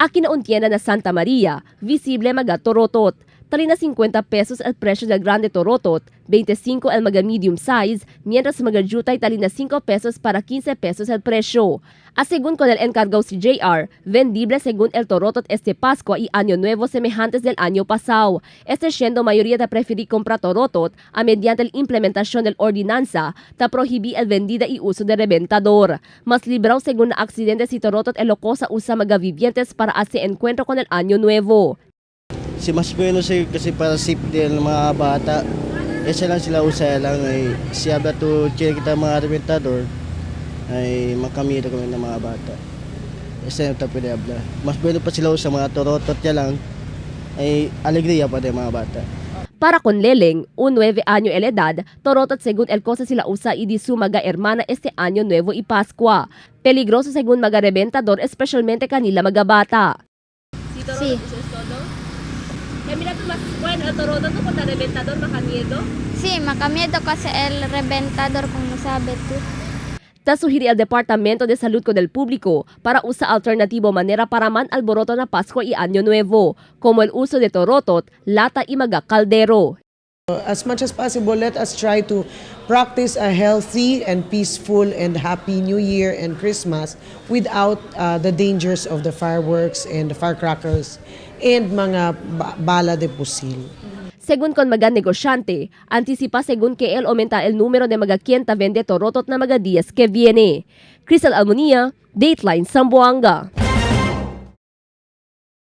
Aquí na un tienda na Santa María, visible maga torotot. Talina 50 pesos el precio del grande torotot, 25 el maga medium size, mientras maga jutay talina 5 pesos para 15 pesos el precio. A según con el encargado si JR, vendible según el torotot este Pascua y Año Nuevo semejantes del año pasado. Este siendo mayoría de preferir comprar torotot a mediante la implementación del ordinanza ta prohibí el vendida y uso de reventador. Mas librao según accidentes y torotot el locosa usa maga vivientes para hacer encuentro con el Año Nuevo. Si mas bueno si kasi para safety ng mga bata. Isa lang sila usa lang ay siya ba to kita mga reventador ay makamiro kami ng mga bata. Isa yung tapos habla. Mas bueno pa sila sa mga torotot ya lang ay alegria pa din mga bata. Para con Leleng, un 9 año el edad, torotot según el cosa sila usa y di su maga hermana este año nuevo y Pascua. Peligroso según maga reventador, especialmente kanila maga bata. Sí. Kaya mira tú más bueno, el torotot contra reventador makamiedo. Sí, makamiedo kasi el reventador kung sabe tú. Ta suhiri al Departamento de Salud con el público para usa alternativo manera para man alboroto na Pasko y Año Nuevo, como el uso de torotot, lata y maga kaldero. As much as possible, let us try to practice a healthy and peaceful and happy New Year and Christmas without the dangers of the fireworks and the firecrackers and mga bala de pusil. Según con maga negosyante, anticipa según que él aumenta el número de maga quien ta vende torotot na maga días que viene. Crystal Almonia, Dateline Zamboanga.